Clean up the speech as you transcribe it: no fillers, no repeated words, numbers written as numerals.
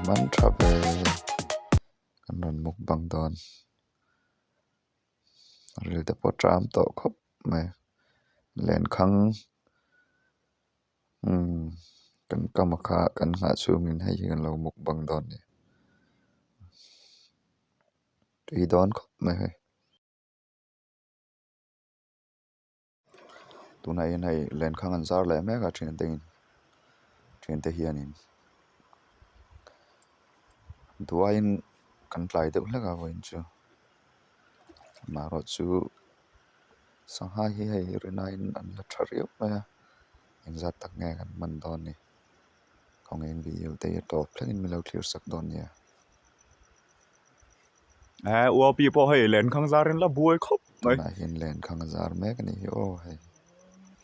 Man tha ve kan rawn mukbang dawn ril te pawh ṭam tawh khawp mai lenkhang umm kan kam a kha kan nghah chhungin hei hi kan lo mukbang dawn a ni tui dawn khawp mai hei. Tunah hian hei lenkhang an zar leh mek a thiante in thiante hianin duaiin kan tlai deuh hlek a vawiin chu amaherawhchu sangha hi hei rinaiin an la tha riau mai a engzat tak nge kan hman dawn ni khawngaihin video te hi a tawp thlengin min lo thlir sak dawn nia. Eee uapi pawh hei lenkhang zar in la buai khawp mai. Tunah hian lenkhang a zar mek a nih hi aw hei.